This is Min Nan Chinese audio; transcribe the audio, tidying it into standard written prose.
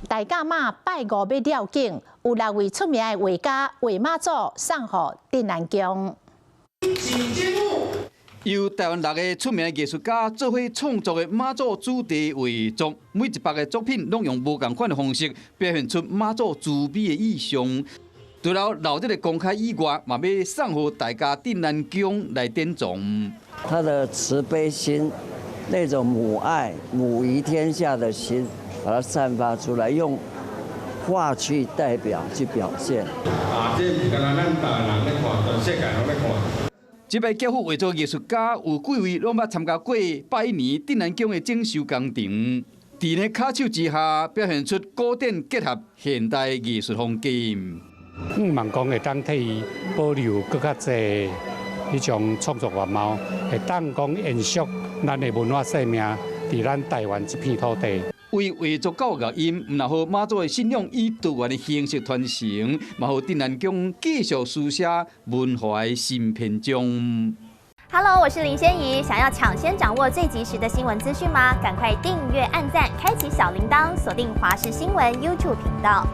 大甲媽拜五欲了境，有六位出名的畫家畫媽祖送予鎮瀾宮。由台灣六个出名藝術家做伙創作的媽祖主題畫作，每一幅的作品攏用無仝款的方式表現出媽祖慈悲的意象。除了鬧熱的公開以外，嘛欲送予大家鎮瀾宮來典藏。他的慈悲心，那種母愛、母儀天下的心，把它散發出來，用畫去代表、去表現。啊，這毋干焦咱台灣人咧看，全世界攏咧看。這擺教父畫作藝術家有幾位攏捌參加過百年鎮瀾宮的整修工程，佇咧跤手之下表現出古典結合現代藝術風格。希望講會當替伊保留閣較濟彼種創作原貌，會當講延續咱的文化生命，佇咱台灣這片土地。為畫作到樂音，毋但予媽祖的信仰以多元的形式傳承，嘛予鎮瀾宮繼續書寫文化的新篇章。 Hello，我是林仙怡，想要搶先掌握最及時的新聞資訊嗎？趕快訂閱、按讚、開啟小鈴鐺，鎖定華視新聞 YouTube 頻道。